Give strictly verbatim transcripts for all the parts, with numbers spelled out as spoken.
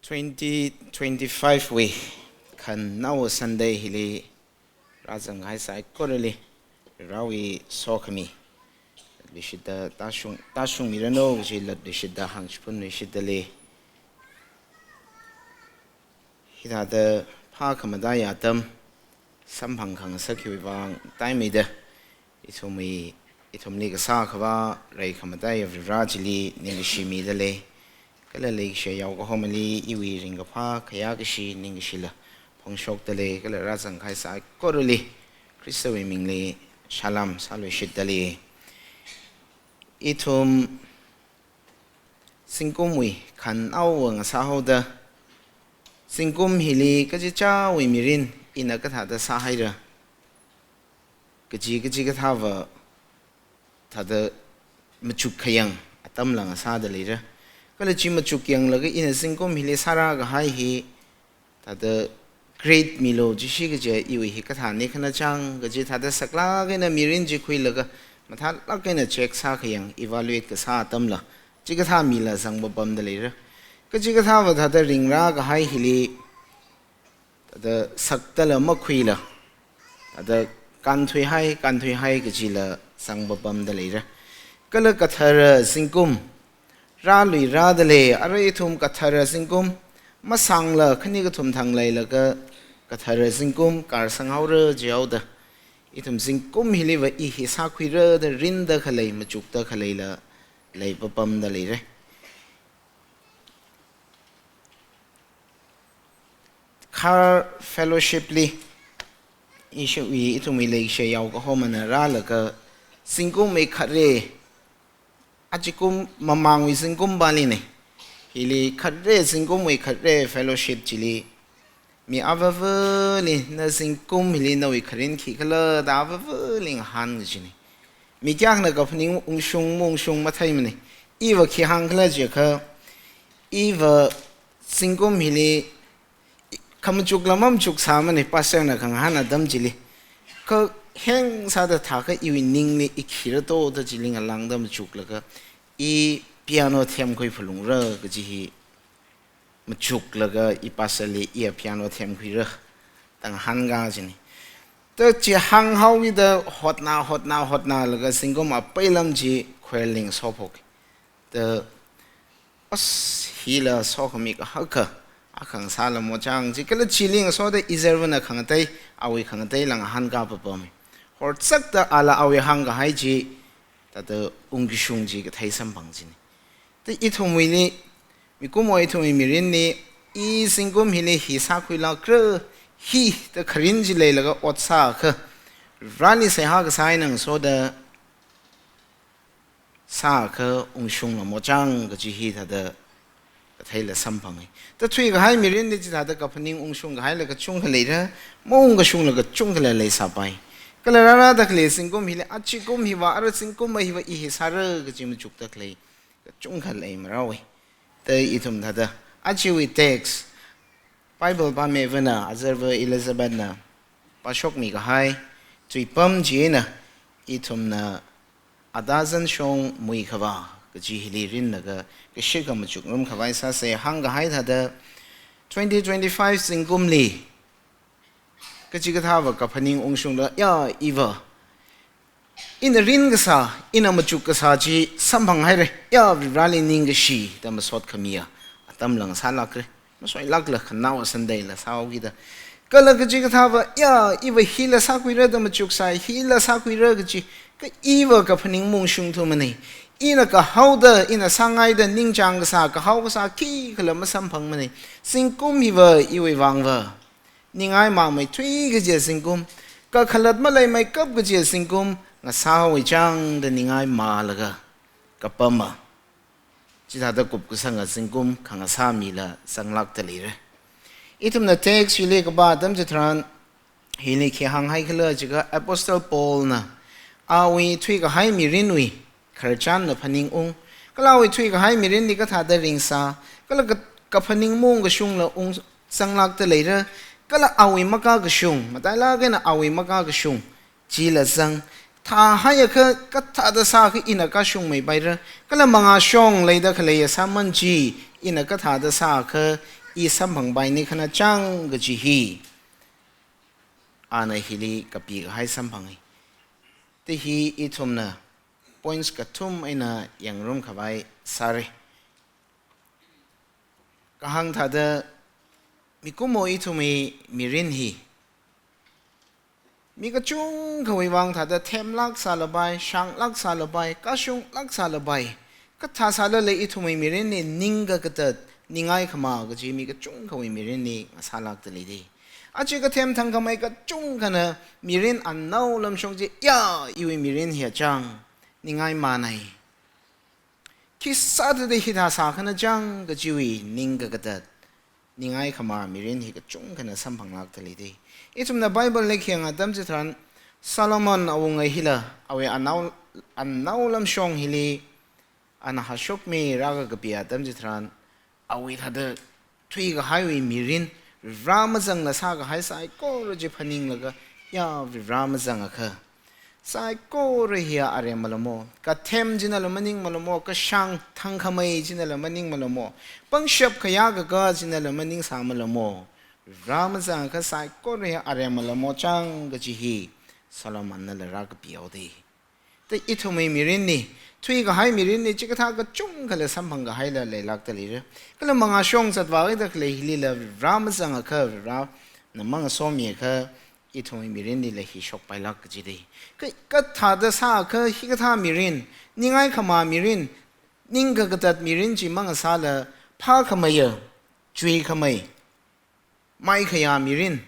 Twenty twenty-five wui khannao Sunday hili rāzang kahai saikorali Varewui sokhami latluishitta tāshung, tāshungmiranu kaji latluishitta hāngchipun luishitta lei. Hithāda phākhamataiya atam samphang khangasak hiwui vang taimeida ithumwui, ithumli kasā khavā reikhamataiya Vare chili ningkashi mida lei. Kala leishiya yaokahomali iwui ringkaphā khayākashi ningkashila phongshokta lei. Kala rāzang kahai saikorali Khristawui mingli shalom sāluishitta lei. Ithum zingkumwui khannao ngasā haoda, zingkum hili kachichāwui mirin ina kathāda sāhaira kaji, kachikathāva thāda machuk khayang atamla ngasāda leira. Kala chi machuk yanglaga ina zingkum hili sārā kahai hi thāda grade milu jishi kaji iwui hi kathāna khana chang kaji thāda saklāk eina mirin chi khuilaga mathālāk eina check sākhayang, evaluate kasā atamla chikathā mila zangpapamda leira. Kachikathāva thāda ringrā kahai hili thāda sakdala makhuila thāda kānthuihai, kānthuihai kajila zangpapamda leira. Kala kathara zingkum rāluirāda lei. Arui ithum kathara zingkum masāngla khani kathum thang leilaga kathara zingkum kārsang haora jihaoda, ithum zingkum hiliva i hi sākhuira da rinda khalei, machukta khaleila leipapamda leira. Khar fellowship li ishiwui, ithumwui leishiya yaokahomana rālaga zingkumwui khare, achikum mamangwui zingkum pālina. Hili khare, zingkumwui khare fellowship chili mi avāvali na zingkum hili nawui kharin khikhala da avāvali ngahān kajina. Mi kayākhana kaphaning ungshung maungshung matheimana. Iva khi hāngkhala jiakha, iva zingkum hili khamachukla mamachuksāmana, pastor na khangahān atam chili. Kha heng sāda thākha iwui ningli i khira to da chili ngalāngda machuklaga, i piano themkhui phalungra kaji hi machuklaga i pastor li iya piano themkhuira da ngahānka jina. Da chi hānghaokida hotna, hotna, hotnalaga zingkum apeilam chi choir li ngasophok. Da, as, hila sokhami kahaka, akha ngasāla mochang chi, kala chili ngasoda izarvana khangatei, awui khangateila ngahānka papam. Horsakta ala awui hāngkahai chi thāda ungkashung chi kathei samphang jina. Da ithumwuili, mikumo ithumwui mirinli, i zingkum hili hi sākhuilākra, hi da kharin chi leilaga ot sākha, Vareli seihā kasā eina ngasoda sākha ungshungla mochang kaji hi thāda katheila samphanga. Da thuikahai mirinli chithāda kaphaning ungshung kahaila kachungkha leira, maungkashungla kachungkhala leisāpai. Kala rārāda khalei zingkum hili, achikum hiva, ara zingkum hiva i hi sāra kaji machukda khalei kachungkha leimara wui. Da ithum thāda, achiwui text, Bible pāmivana, azarva Elizabeth na pāshokmi kahai tuipam china, ithumna adazan shong muikhavā kaji hili rinlaga, kashikha machukngarumkhavai sāsa. Hāngkahai thāda, twenty twenty-five zingkumli kachikathāva kaphaning ungshungda, ya, iva ina rin kasā, ina machuk kasā chi samphang haira, ya, Vareli ningkashi da masot khamiya atamla ngasālākra, masoilākla khannao Sunday la sāhaokida. Kala kachikathāva, ya, iva hila sākhuira da machuksai, hila sākhuira kaji, kha iva kaphaning maungshung thumana. Ina kahaoda, ina sāngaida ningchāng kasā, kahao kasā khikhala masamphangmana. Zingkum hiva iwui vangva ningai māmeithui kaji zingkum, kakhalat maleimeikap kaji zingkum ngasāhaowa chang da ningai mālaga kapama. Chithāda kupkasanga zingkum khangasā mila zanglākda leira. Ithumna text hili kapā atam chitharan, hili khi hānghaikhala jiakha Apostle Paul na awui thuikahai mirinwui khararchanla phaningung, kala awui thuikahai mirinli kathāda ringsā, kala ka-, kaphaning maungkashungla ung zanglākda leira, kala awui makakashung, matailāk eina awui makakashung chila zang, thāhaiakha kathāda sākha ina kashungmeipaira, kala mangāshong leida khaleiya sāman chi ina kathāda sākha i samphangpaini khanachang kaji hi ana hili kapikahai samphangi. Ti hi ithumna points kathum eina yangrumkhavai sāra. Kahāng thāda mikumo ithumwui mirin hi mi kachungkhawui vang thāda themlāk sālapai, shānglāk sālapai, kashunglāk sālapai. Kathā sālala ithumwui mirinli ning kakatat, ningai khama kaji mi kachungkhawui mirinli ngasālākda leida. Aja kathem thangkhamei kachungkhana mirin anao lamshong chi, ya, iwui mirin hi achang, ningai mānai. Khisāda hithā sākhanachang kajiwui ning kakatat, ningai khama mirin hi kachungkhana samphanglākda leida. Ithumna Bible li khayang atam chitharan, Solomon awunga hila, awui anao, anao lamshong hili, ana hashokmi rākakapi atam chitharan, awui thāda thuikahaiwui mirin, Varivara mazangla sākahai saikora chi phaninglaga, ya, Varivara mazangakha saikora hiya aremma lamo, kathem chinala maningma lamo, kashāng thangkhamei chinala maningma lamo, pangshap khayā kaka chinala maningsāma lamo, Varivara mazangakha saikora hiya aremma lamo chang kaji hi Solomonnala rākapihaoda. Te ithumwui mirinli, thuikahai mirinli chikathā kachungkhala samphangkahaila leilākda leira. Kala mangāshong zatvāda khalei hilila Varivara mazangakha, Varivarana mangasomiakha, ithumwui mirinlila hi shokpailāk kajida. Ka, kathāda sākha hikathā mirin, ningai khama mirin, ning kakatat mirin chi mangasāla phākhameiya, chuikhamei, maikhayā mirin,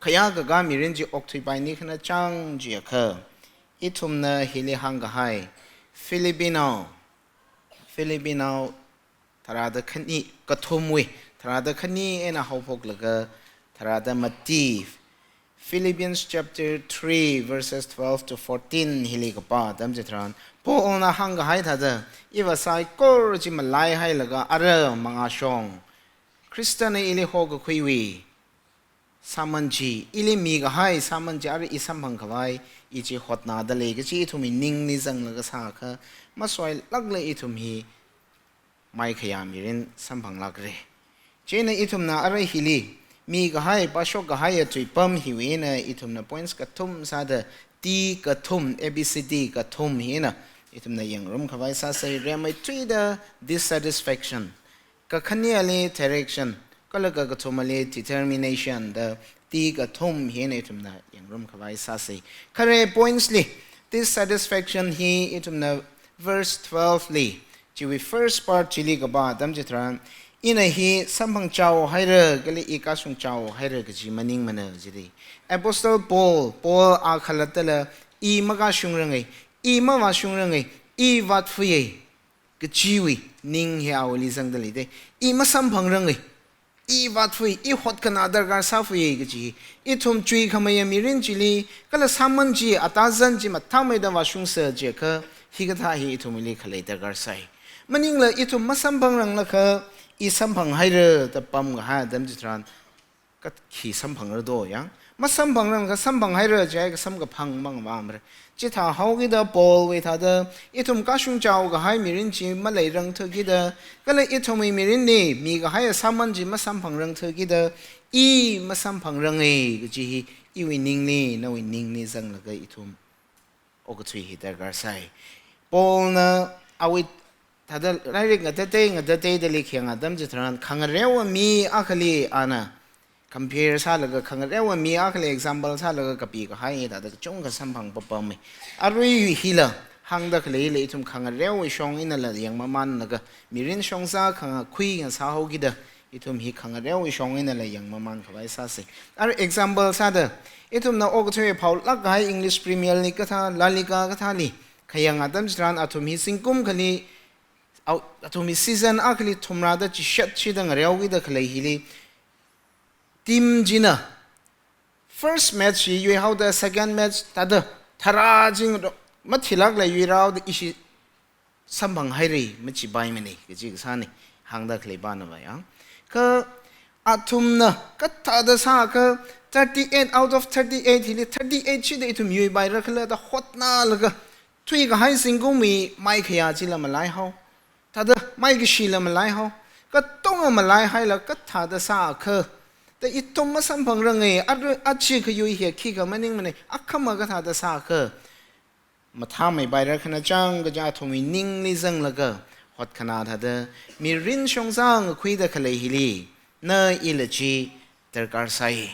khayā kaka mirin chi okthuipaini khanachang jiakha, ithumna hili hāngkahai, Philippian, Philippian tharāda khani, kathumwui, tharāda khani eina haophoklaga, tharāda mati, Philippians chapter three, verses twelve to fourteen hili kapā atam chitharan, Paulna hāngkahai thāda, iva saikora chi malaihailaga ara mangāshong, Khristana ili hokakhuiwui sāman chi, ili mikahai sāman chi ara i samphangkhavai, i chi hotnada lei kaji ithumwui ningli zanglaga sākha, masoilākla ithum hi maikhayā mirin samphanglākra. Chieina ithumna ara hili mikahai, pāshokkahaiya tuipam hiwui eina ithumna points kathum sāda, T kathum, A B C D kathum hi eina ithumna yangrumkhavai sāsa. Rimeithuida dissatisfaction, kakhaneli direction, kala kakathumali determination da T kathum hi eina ithumna yangrumkhavai sāsa. Khare points li, dissatisfaction hi ithumna verse twelve li, chiwui first part chili kapā atam chitharan, ina hi samphangchaohaira, kala i kashungchaohaira kaji maningmana jida. Apostle Paul, Paul a khalattala, i makashungrangai, i mavāshungrangai, i vātfuiya kajiwui ning hi awuili zangda leida. I masamphangrangai, i vātfui, i hotkhanā darkar sāfuiya kaji. Ithum chuikhameiya mirin chili, kala sāman chi, atazan chi mathāmeida vāshungsa jiakha, hikathā hi ithumli khalei darkar sai. Maningla ithum masamphangranglakha, i samphanghaira da pamkahai atam chitharan, kat khi samphangra do yang. Masamphangranglakha samphanghaira jiakha samkaphang mang vāmara. Chithā haokida Paulwui thāda, ithum kashungchaokahai mirin chi maleirangthukida, kala ithumwui mirinli mikahaiya sāman chi masamphangrangthukida, i masamphangrangai kaji hi iwui ningli, nawui ningli zanglaga ithum okathui hi darkar sai. Paulna awui thāda lairik ngatatei, ngatateidali khayang atam chitharan, khangareowa mi akhali ana compare sālaga, khangareowa mi akhali example sālaga kapikahai thāda kachungkha samphang papammi. Arui hila hāngda khaleila ithum khangareowui shong einala yangmamanlaga, mirin shongza khangakhui ngasā haokida, ithum hi khangareowui shong einala yangmamankhavai sāsa. Ara example sāda, ithumna okathui phaolākkahai English Premier League kathā, La Liga kathāli khayang atam chitharan athum hi zingkum khali, au, athum hi season akhali thumrāda chishat shida ngareokida khalei hili, team china first match hi yuihaoda second match thāda tharā ching ro-, mathilākla yuirāhaoda ishi samphanghaira, machipaimana kaji kasāna, hāngda khalei pana vaya. Kha athumna kathāda sākha thirty-eight out of thirty-eight hili thirty-eight chida ithum yuipaira khala da hotnālaga, thuikahai zingkumwui maikhayā chila malaihao, thāda maikashila malaihao, Katonga malaihailaga kathāda sākha, da ithum masamphangranga, aru aja khayui hi khikha maningmana, akhama kathāda sākha, mathāmeipaira. Khanachang kaja athumwui ningli zanglaga, hotkhanā thāda, mirin shongzang khuida khalei hili, na ila chi darkar sai.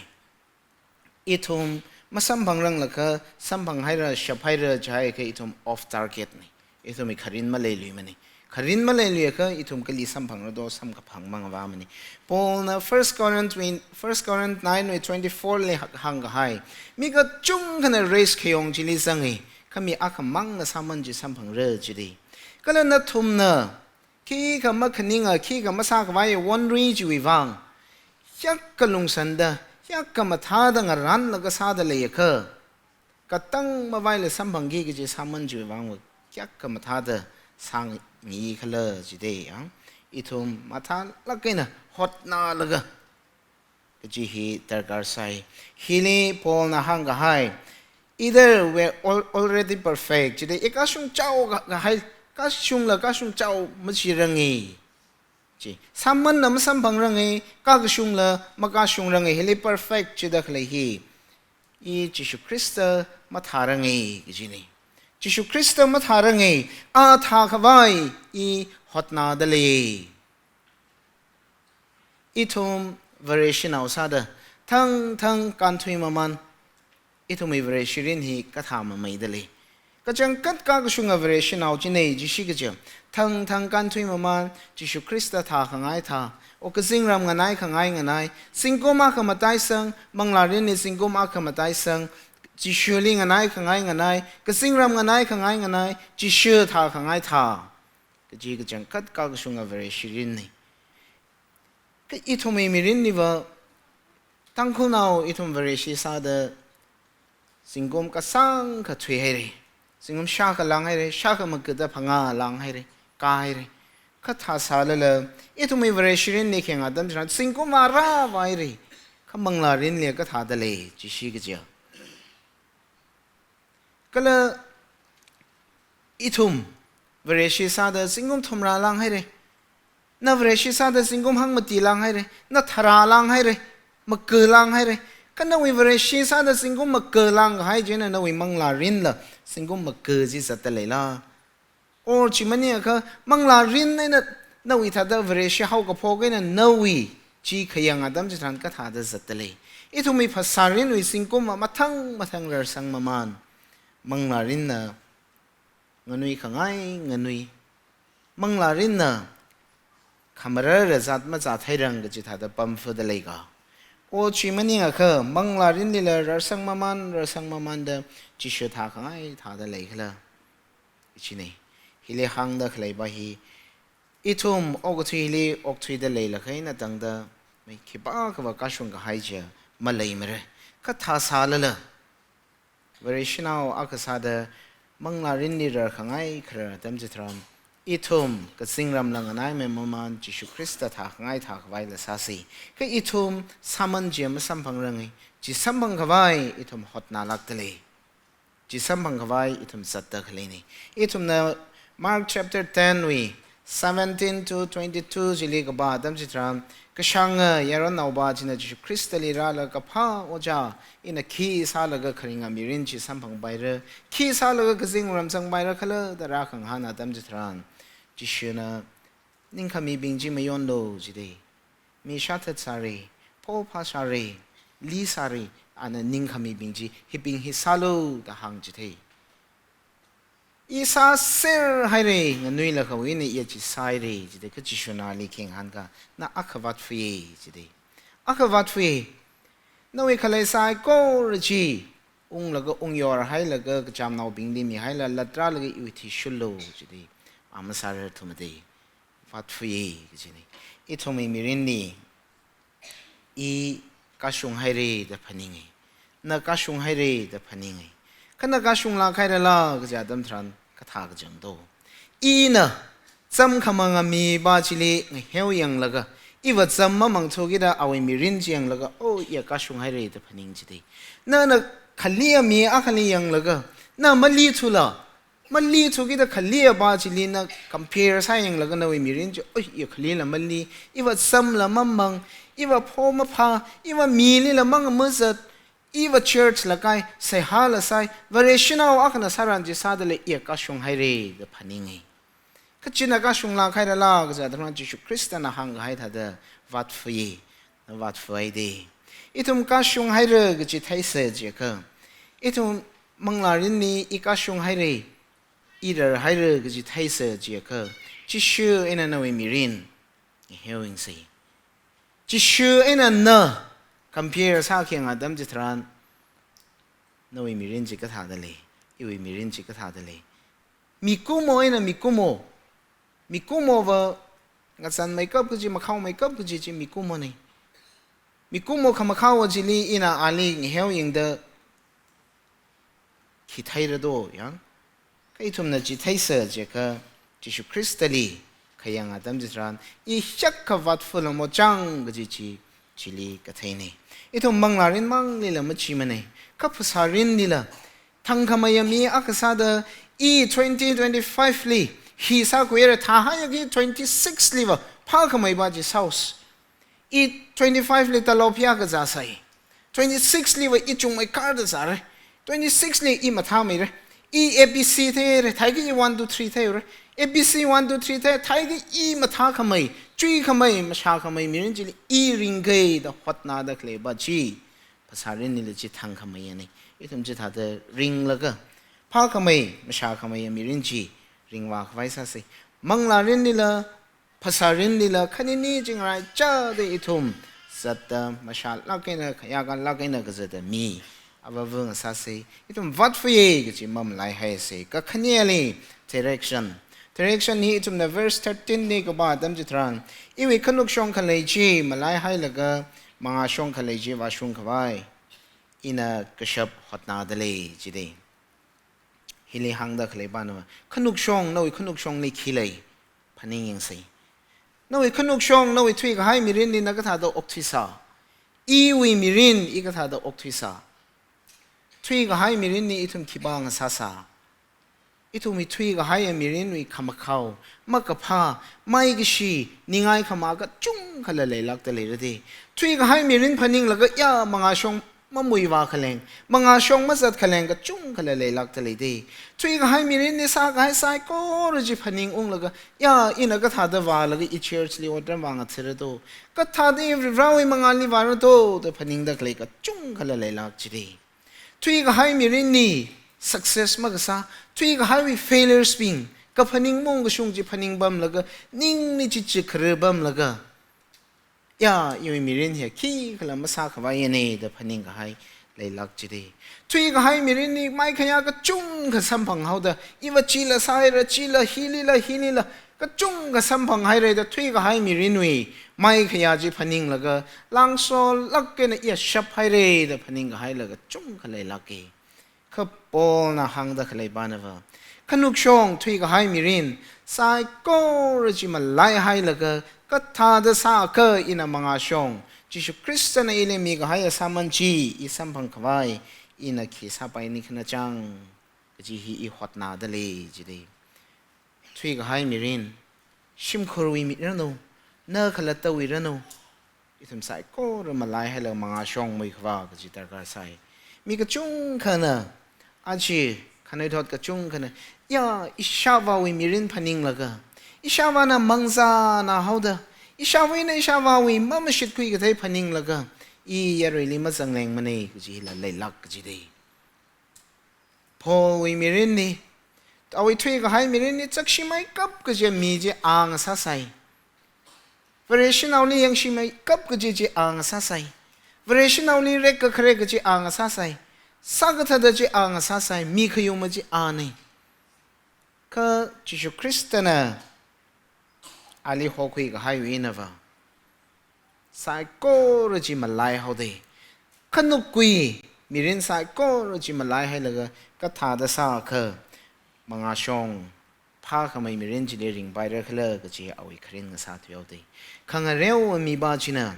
Ithum masamphangranglakha, samphanghaira, shaphaira jiakha ithum off target na. Ithumwui kharin maleiluimana. Kharin maleiluiakha ithum kali samphangra do samkaphang mangavāmana. Paulna First Corinth wui, First Corinth nine wui twenty-four li hak-, hāngkahai, mi kachungkhana race khayong chili zanga, kha mi akhamangna sāman chi samphangra jida. Kala nathumna khikha makhaninga, khikha masākhavai wonri chiwui vang, hiyākha lungsanda, hiyākha mathāda ngaranlaga sāda leiakha, katang mavaila samphangki kaji sāman chiwui vang, hiyākha mathāda sāngaikhala jida ya. Ithum mathālāk eina hotnālaga kaji hi darkar sai. Hili Paulna hāngkahai, either we're al-, already perfect, jida, i kashung chao ka-, kahai, kashungla kashung chao machiranga. Chi, sāmanna masamphangranga, kakashungla makashungranga, hili perfect jida khalei hi, i Jishu Khrista mathāranga kajina. Jishu Khrista mathāranga, a thākhavai i hotnāda lei. Ithum Vareshinao sāda, thangthang kānthui maman, ithumwui Vareshi mirin hi kathā mameida lei. Kachangkhat kakashunga Vareshinao china, jishi kaja, thangthang kānthui maman, Jishu Khrista thākhangai thā, o kazingram nganaikhangai nganai, zingkum akha mataisang, manglārinli zingkum akha mataisang, Jishuli nganaikhangai nganai, kazingram nganaikhangai nganai, Jishu thākhangai thā. Kaji kachangkhat kakashunga Vareshi mirin na. Kha ithumwui mirinliva, Tangkhulnao ithum Vareshi sāda zingkum kasāngkha thuihaira. Zingkum shākha langhaira, shākha magada phangā langhaira, kāhaira. Kha thāsālala, ithumwui Vareshi mirinli khayang atam chitharan zingkum vāra vāhaira. Kha manglārinli kathāda lei, jishi kaja. Kala ithum Vareshi sāda zingkum thumrā langhaira. Na Vareshi sāda zingkum hangmati langhaira. Na tharā langhaira. Maga langhaira. Kha nawui Vareshi sāda zingkum maga langkahai china nawui manglārinla zingkum maga chi zatda leila. Or chi maningakha manglārin eina nawui thāda Vareshi haokaphok eina nawui chi khayang atam chitharan kathāda zatda lei. Ithumwui phasārinwui zingkumva mathang mathang rarsang maman, manglārinna nganuikhangai nganui, manglārinna khamarara zat mazat hairang kaji thāda pamfuda leika. O chi maningakha manglārinlila rarsang maman, rarsang mamanda Jishu thākhangai thāda leikhala. Ichina. Hili hāngda khaleiva hi, ithum okathuili okthuida leilakha eina tangda, mi khipākhava kashung kahai chiya maleimara. Kha thāsālala, Vareshinao akha sāda manglārinli rarkhangai kharar atam chitharan, ithum kazingramla nganaimei maman Jishu Khrista thākhangai thākhavaila sāsa. Kha ithum sāman chiya masamphangranga, chi samphangkhavai ithum hotnālākda lei. Chi samphangkhavai ithum zatda khaleina. Ithumna Mark chapter ten wui seventeen to twenty-two chili kapā atam chitharan, kashanga yaronnaova china Jishu Khristali rālaga, kaphā ojā, ina khi sālaga kharinga mirin chi samphangpaira, khi sālaga kazingram zangpaira khala da rākhangahān atam chitharan, Jishuna, ningkhamibing chi mayonlu jida. Mi shāthat sāra, phophā sāra, li sāra, ana ningkhamibing chi hibing hi sālu da hāng jida. I sāser haira, nganuilakha ina iya chi sāhaira jida. Kha Jishuna ali khayang hānga, na akha vātfui jida. Akha vātfui. Nawui khalei saikora chi unglaga, ungyor hailaga, kachamnaobingli mihaila, latrālaga iwui thishurlu jida. A masārarthumada. Vātfui kajina. Ithumwui mirinli, i kashung haira da phaninga. Na kashung haira da phaninga. Kha na kashunglāk hairala kaja atam tharan kathā kachang do. Ina zam khamanga miva chili ngaheo yanglaga, iva zam mamangthukida awui mirin chi yanglaga, o, iya kashung haira da phaning jida. Nana khali a mi akhali yanglaga, na malithula, Mali thukida khali apā chili na compare sāyanglaga nawui mirin chi, "Oi, i khalila mali, iva samla mamang, iva pho maphā, iva milila mangamazat, iva church la kai, seihāla sāi, Vareshinao akhana sāran chi sādalei, i kashung haira," da phaninga. Kachina kashunglāk hairala kaja tharan Jishu Khristana hāngkahai thāda vātfuya, na vātfuhaida. Ithum kashung haira kaji theisa jiakha, ithum manglārinli i kashung haira, i rar haira kaji theisa jiakha, Jishu eina nawui mirin ngaheo yangsa. Jishu eina na compare sākhayang atam chitharan, nawui mirin chi kathāda lei, iwui mirin chi kathāda lei. Mikumo eina mikumo, mikumova ngazanmeikap kaji, makhaomeikap kaji chi mikumona. Mikumo khamakhaowa chili ina ali ngaheo yangda khi theira do yang. Kha ithumna chi theisa jiakha, Jishu Khristali khayang atam chitharan, i shakha vātfulamo chang kaji chi, chili katheina. Ithum manglārin manglila machimana. Kha phasārinlila, thangkhameiya mi akha sāda, i twenty twenty-five li hi sākhuira, thāhaiakha twenty-six liva phākhamei pā chi sāusa. I twenty-five li talop hi akha zāsai. Twenty-six liva i chungmeikārda zāra. Twenty-six li i mathāmeira. I A B C theira, thāakha i one, two, three theira. A B C one, two, three thei, thāakha i mathākhamei, chuikhamei, mashākhamei mirin chili i ringki da hotnāda khalei pā chi, phasārinlila chi thangkhameiyana. Ithum chithāda ringlaga, phākhamei, mashākhameiya mirin chi ringvākhavai sāsa. Manglārinlila, phasārinlila, khanini chingraichāda ithum zatda, mashālāk eina, khayākalāk eina kazata mi avāva ngasāsa. Ithum vātfuya kaji mamalaihaisa. Kakhaneli, direction. Direction hi ithumna verse thirteen li kapā atam chitharan, iwui khanukshong khalei chi malaihailaga, mangāshong khalei chi vāshungkhavai ina kashap hotnāda lei jida. Hili hāngda khalei pāna, khanukshong, nawui khanukshongli khi lei, phaning yangsa. Nawui khanukshong, nawui thuikahai mirinli na kathāda okthuisā. Iwui mirin, i kathāda okthuisā. Thuikahai mirinli ithum khipā ngasāsā. Ithumwui thuikahaiya mirinwui khamakhao, makaphā, maikashi, ningai khamā kachungkhala leilākda leira da. Thuikahai mirin phaninglaga ya mangāshong mamuivā khaleng, mangāshong mazat khaleng kachungkhala leilākda lei da. Thuikahai mirinli sākahai saikora chi phaningunglaga, ya ina kathāda vālaga i church li otram vāngathara do, kathāda i Varewui mangāli vāra do, da phaningda khalei kachungkhala leilāk jida. Thuikahai mirinli success makasā, thuikahaiwui failures bing kaphaning maungkashung chi phaning pamlaga, ningli chi chikkhara pamlaga, ya, iwui mirin hi khikhala masākhavaiyana da phaningkahai leilāk jida. Thuikahai mirinli maikhayā kachungkha samphanghaoda, iva chila sāhaira, chila hilila, hilila, kachungkha samphanghaira da thuikahai mirinwui maikhayā chi phaninglaga, langsolāk eina i shaphaira da phaningkahailaga kachungkha leilāka. Kha Paulna hāngda khalei pānava, khanukshong thuikahai mirin saikora chi malaihailaga, kathāda sākha ina mangāshong, Jishu Khristana ili mikahaiya sāman chi i samphangkhavai ina khi sāpaini khana chang kaji hi i hotnāda lei jida. Thuikahai mirin, shimkhurwui mi ranu, na khalattawui ranu, ithum saikora malaihailaga mangāshongmikhavā kaji darkar sai. Mi kachungkhana, aja khanuithot kachungkhana, ya, ishāvāwui mirin phaninglaga, ishāvāna mangzānā haoda, ishāvāna ishāvāwui mamashit khuikathei phaninglaga, i yaruili mazanglengmana kaji hila leilāk kajida. Paulwui mirinli, awui thuikahai mirinli, chakshimeikap kaji mi chi a ngasāsai. Vareshinaoli yangshimeikap kaji chi a ngasāsai. Vareshinaoli rekkakhare kaji a ngasāsai. Sākathāda chi a ngasāsai. Mi khayuma chi ana. Kha Jishu Khristana ali hokhuikahaiwui einava, saikora chi malaihaoda, khanukwui mirin saikora chi malaihailaga kathāda sākha mangāshong phākhamei mirin chili ringpaira khala kaji awui kharing ngasā thuihaoda. Khangareo mi pā china,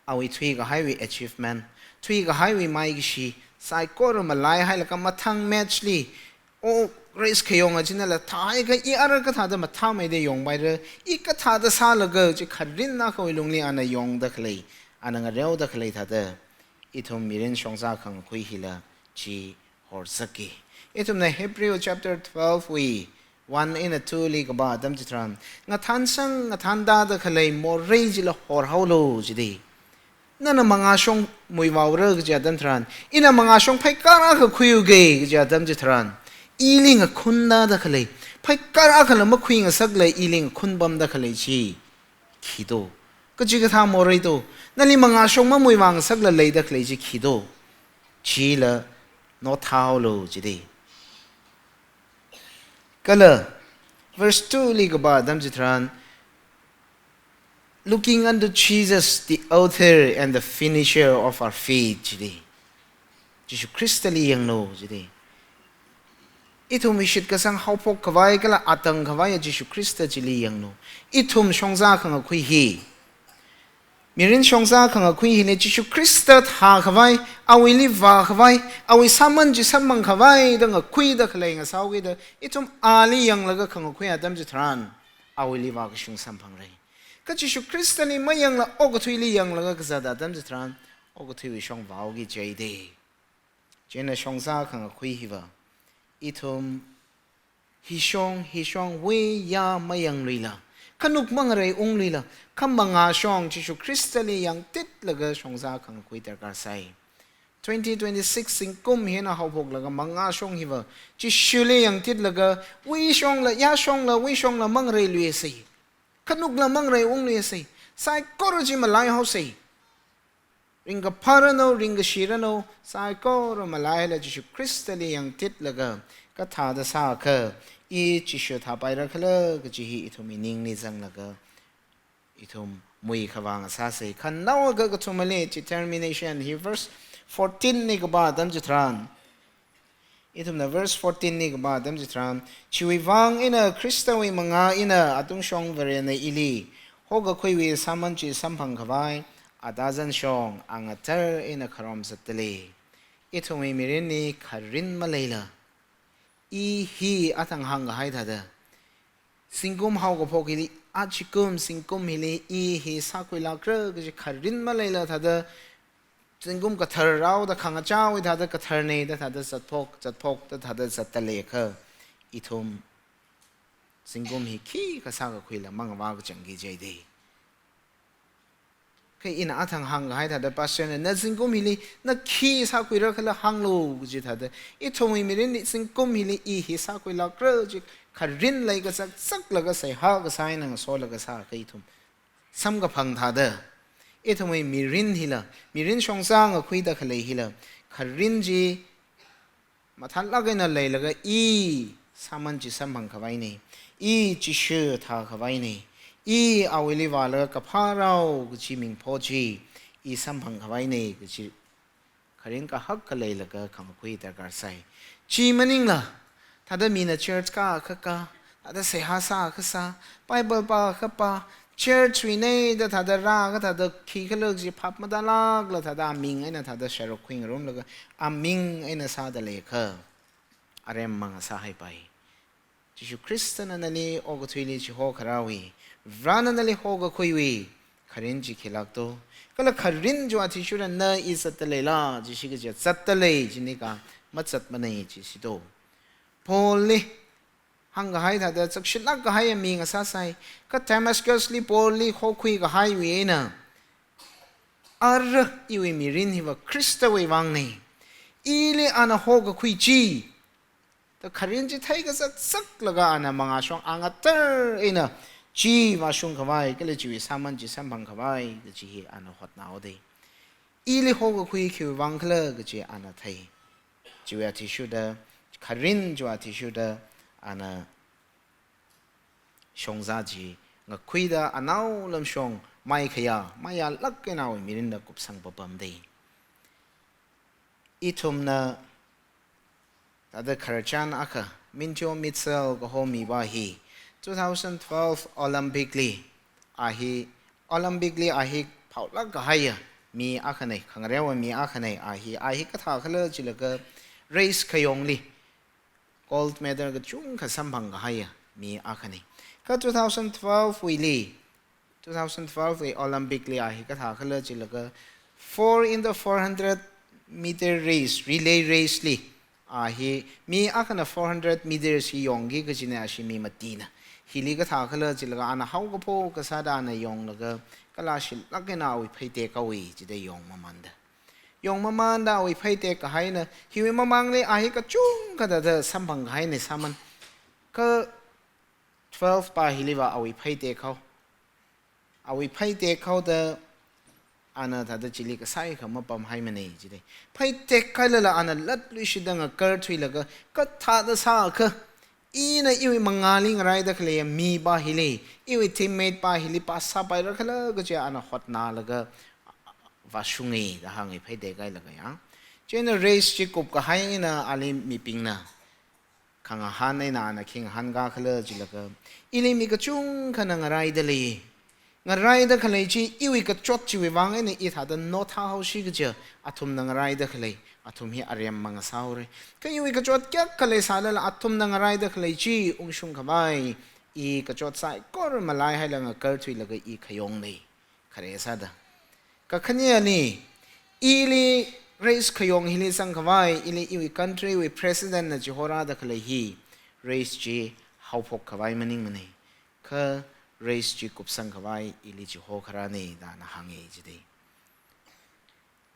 awui thuikahaiwui achievement, thuikahaiwui maikashi saikora malaihailaga mathang match li O, race khayong achinala thāhaiakha i ara kathāda mathāmeida yongpaira, i kathāda sālaga chi kharin akhawui lungli ana yongda khalei, ana ngareoda khalei thāda, ithum mirin shongzā khangakhui hila chi horsakki. Ithumna Hebrew chapter twelve wui one eina two li kapā atam chitharan, ngathānsang ngathānda da khalei morei chila horhaolu jida. Nana mangāshong muivāura kaji atam tharan, ina mangāshong phaikar akha khuiuga kaji atam chitharan, ili ngakhunda da khalei, phaikar akhala makhuingasakla ili ngakhun pamda khalei chi khi to? Kachikathā morei to? Nali mangāshong mamuivāngasakla leida khalei chi khi to? Chila note thāhaolu jida. Kala verse two li kapā atam chitharan, "Looking unto Jesus, the author and the finisher of our faith," jida. Jishu Khristali yanglu jida. Ithumwui shitkasang haophok khavai kala atang khavai Jishu Khrista chili yanglu. Ithum shongzā khangakhui hi, mirin shongzā khangakhui hili Jishu Khrista thā khavai, awuili vā khavai, awui sāman chi samphang khavai da ngakhuida khalei ngasāhaokida, ithum ali yanglaga khangakhui atam chitharan, awuili vākashung samphangra. Kha Jishu Khristali mayangla okathuili yanglaga kazat atam chitharan, okathuiwui shong vāhaoki jida. Chieina shongzā khangakhui hiva, ithum hishong, hishongwui ya mayangluila, khanuk mangareiungluila, kha mangāshong Jishu Khristali yangtitlaga shongzā khangakhui darkar sai. Twenty twenty-six zingkum hina haophoklaga mangāshong hiva, Jishuli yangtitlaga, wuishongla, yāshongla, wuishongla mangareiluisa. Khanukla mangareiungluisa. Saikora chi malaihaosa. Ringkaphā ranu, ringkashi ranu, saikora malaila Jishu Khristali yangtitlaga, kathāda sākha, i Jishu thāpaira khala kaji hi ithumwui ningli zanglaga, ithum muikhavā ngasāsa. Khanaowa kakathumali determination hi verse fourteen li kapā atam chitharan, ithumna verse fourteen li kapā atam chitharan, "Chiwui vang eina Khristawui mangā eina atungshong Varena ili hokakhuiwui sāman chi samphang khavai, atazan shong angatar eina kharom zatdalei." Ithumwui mirinli kharin maleila, i hi athang hāngkahai thāda, zingkum haokaphok hili, achikum zingkum hili i hi sākhuilākra kaji kharin maleila thāda, zingkum kathar rāhaoda khangachāwui thāda katharna da thāda zatphok, zatphok da thāda zatdaleikha, ithum zingkum hi khikha sākakhuila mangavākachangki jida. Kha ina athang hāngkahai thāda pastor na, "Na zingkum hili na khi sākhuira khala hānglu," kaji thāda, ithumwui mirinli zingkum hili i hi sākhuilākra chi kharin leikazak zaklaga seihā kasā eina ngasolaga sākha ithum samkaphang thāda, ithumwui mirin hila, mirin shongzā ngakhuida khalei hila, kharin chi mathānlāk eina leilaga i sāman chi samphang khavaina, i Jishu thā khavaina, i awuili vālaga kaphā rao kaji mingpho chi i samphang khavaina kaji kharin kahak khaleilaga khangakhui darkar sai. Chi maningla, thāda mina church kākha kā, thāda seihā sākha sā, Bible pākha pā, church wui eina da thāda rākha thāda khikhala chi phap matālākla thāda aming eina thāda sharuk khuingarumlaga aming eina sādaleikha, arem mang sāhaipai. Jishu Khristana nali okathuili chiho kharāwui, Varena nali hokakhuiwui kharin chi khilāk to? Kala kharin chiwui athishurda na i zatdaleila, Jishu kaja zatdalei chini ka, mazatmanei Jishu to. Paul li hāngkahai thāda chakshilāk kahai mi ngasāsai, kha Damascus li Paul li hokhui kahaiwui eina, ara iwui mirin hiva Khristawui vangna, ili ana hokakhui chi da kharin chi theikazak zaklaga ana mangāshong angatar eina chi vāshung khavai, kala chiwui sāman chi samphang khavai kaji hi ana hotnāhaoda. Ili hokakhui khiwui vang khala kaji ana thei. Chiwui athishurda, kharin chiwui athishurda ana shongzā chi ngakhuida anaolam shong maikhayā, maiyālāk eina awui mirinda kupsang papamda. Ithumna thāda khararchan akha, Mintio Mitchell kaho mipā hi, two thousand twelve Olympic li, a hi, Olympic li a hi phaolāk kahaiya mi akhana, khangareowa mi akhana, a hi, a hi kathā khala chilaga race khayongli gold medal kachungkha samphang kahaiya mi akhana. Kha two thousand twelve wuili, two thousand twelve wui Olympic li a hi kathā khala chilaga four into four hundred meter race, relay race li a hi mi akhana four hundred meters hi yongki kajina, ashi mi matina. Hili kathā khala chilaga ana haokaphok kasāda ana yonglaga kala shilāk eina awui phei tekhaowa chida yongmamanda. Yongmamanda awui phei tekkahaina, hiwui mamangli a hi kachungkha thāda samphang kahaina sāman. Kha twelve pa hiliva awui phei tekhao. Awui phei tekhaoda ana thāda chili kasāi kha mapamhaimana jida. Phei tekhailala ana latluishida ngakarthuilaga kathāda sākha, ina iwui mangāli ngaraida khalei mi pa hili, iwui teammate pa hili phasā paira khala kaja ana hotnalaga vāshunga da hānga phei tekhailaga ya. Chieina race chi kupkahai eina ali mibingna khangahān eina ana khi ngahānka khala chilaga, ili mi kachungkhana ngaraida lei. Ngaraida khalei chi iwui kachot chiwui vang eina i thāda nothāhaosi kaja, athumna ngaraida khalei, athum hi arem mangasāhaora. Kha iwui kachot kayākha leisālala athumna ngaraida khalei chi ungshung khavai, i kachot saikora malaihailaga ngakarthuilaga i khayong lei. Khare sāda. Kakhaneli, ili race khayong hili zang khavai, ili iwui country wui president na chihorāda khalei hi, race chi haophok khavai maningmana. Kha race chi kupsang khavai ili chiho kharāna da ana hānga jida.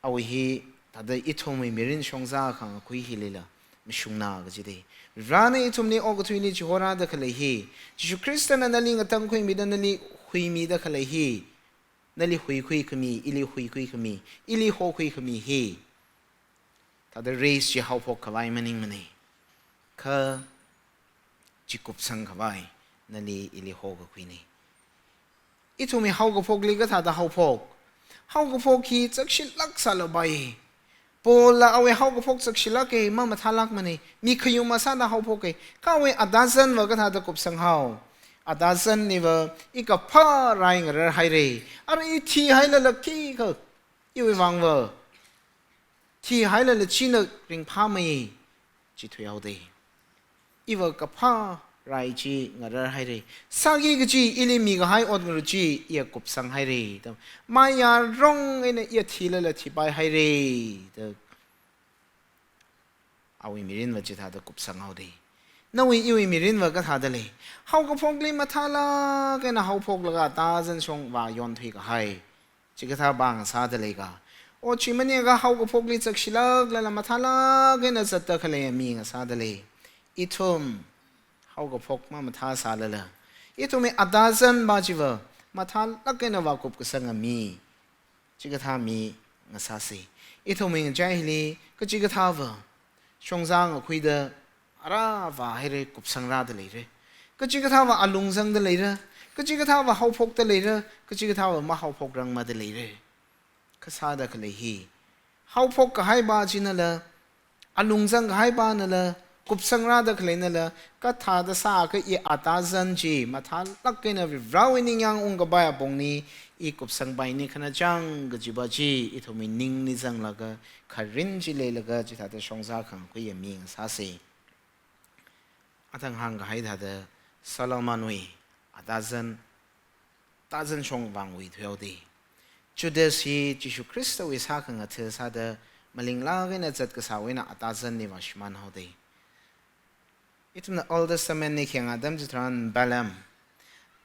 Awui hi thāda ithumwui mirin shongza khangakhui hilila mashungna kajida. Varena ithumli okathuili chihorāda khalei hi, Jishu Khristana nali ngatangkhuimida, nali huimida khalei hi, nali huikhui khami, ili huikhui khami, ili hokhui khami hi, thāda race chi haophok khavai maningmana. Kha chi kupsang khavai nali ili hokakhuina. Ithumwui haokaphokli kathāda haophok? Haokaphok hi chakshilāk sālapai. Paulna awui haokaphok chakshilāka, mamathālākmana. Mi khayum masāda haophoka. Kha awui atazanva kathāda kupsanghao? Atazanniva i kaphā rai ngararhaira. Ara i thihailala khikha iwui vangva thihailala china ringphāmei, chi thuihaoda. Iva kaphā rai chi ngararhaira. Sāki kachi, ili mikahai otngarut chi iya kupsanghaira da. Mayarong eina iya thilala thipaihaira da. Awui mirinva chithāda kupsanghaoda. Nawui iwui mirinva kathāda lei? Haokaphokli mathālāk eina haophoklaga atazan shong vāyonthui kahai, chikathā pa ngasāda leika? O chi maningakha haokaphokli chakshilāklala mathālāk eina zatta khalei mi ngasāda lei? Ithum haokaphok mamathāsālala, ithumwui atazan pa chiva mathālāk eina vākupkasanga mi, chikathā mi ngasāsa. Ithumwui ngachai hili kachikathāva shongza ngakhuida ara vāhaira, kupsangrāda leira. Kachikathāva alung zangda leira. Kachikathāva haophokda leira. Kachikathāva mahaophokrangmada leira. Kha sāda khalei hi, haophok kahai pa chinala, alung zang kahai panala, kupsangrāda khaleinala, kathāda sākha i atazan chi mathālāk eina Varewui ningyāng ungkapai apongli i kupsangpaini khanachang kajipa chi ithumwui ningli zanglaga, kharin chi leilaga chithāda shongza khangakhuiya mi ngasāsa. Athang hāngkahai thāda Solomonwui atazan, atazan shong vāngui thuihaoda. Judas hi Jishu Khristawui sākhangatha sāda malinglāk eina zatkasāwui eina atazanli vāshimānhaoda. Ithumna Old Testament li khayang atam chitharan Balaam.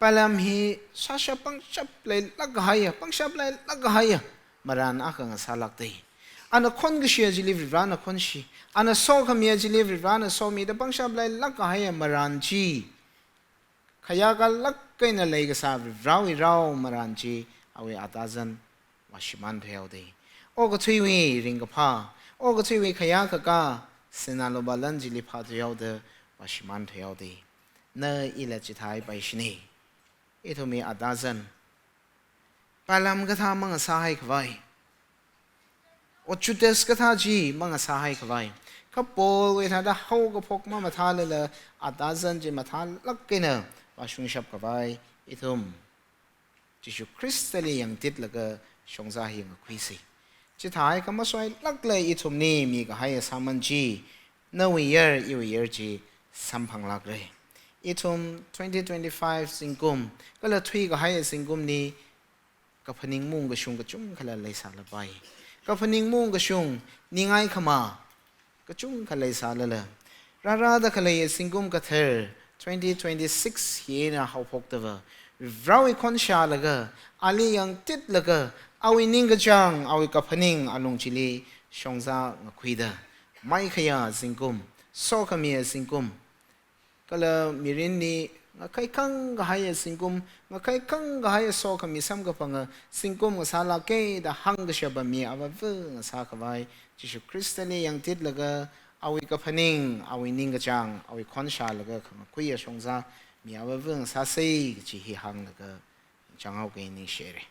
Balaam hi sāshap pangshap leilāk kahaiya, pangshap leilāk kahaiya marān akha ngasālākda. Ana khonkashi chili Varena khonshi, ana sokhami chili Varena somida pangshap leilāk kahaiya marān chi khayākalāk eina leikasā Varewui rao marān chi awui atazan vāshimān thuihaoda. Okathuiwui ringkaphā, okathuiwui khayākakā, sinā lupā lan chili phāthuihaoda vāshimān thuihaoda. Na ila chithāpai shini. Ithumwui atazan Balaam kathā mangasāhai khavai, o Judas kathā chi mangasāhai khavai, kha Paulwui thāda haokaphok mamathālala atazan chi mathālāk eina vāshungshap khavai, ithum Jishu Khristali yangtitlaga shongza hi ngakhuisa. Chithāhai kha masoilākla ithumli mikahai sāman chi, nawui yar, iwui yar chi samphanglākra. Ithum twenty twenty-five zingkum, kala thuikahai zingkumli kaphaning maungkashung kachungkhala leisālapai. Kaphaning maungkashung, ningai khamā kachungkha leisālala, rārada khalei zingkum kathar twenty twenty-six hi eina haophokdava, Varewui khon shālaga, ali yangtitlaga, awui ningkachāng, awui kaphaning alung chili shongzā ngakhuida, maikhayā zingkum, sokhami zingkum, kala mirinli ngakhai khangkahai zingkum, ngakhai khangkahai sokhami samkaphanga zingkum ngasālāka da hāngkashapa mi avāva ngasākhavai, Jishu Khristali yangtitlaga, awui kaphaning, awui ningkachāng, awui khon shālaga khangakhuiya shongzā mi avāva ngasāsa kaji hi hānglaga chānghaoki, ningshire.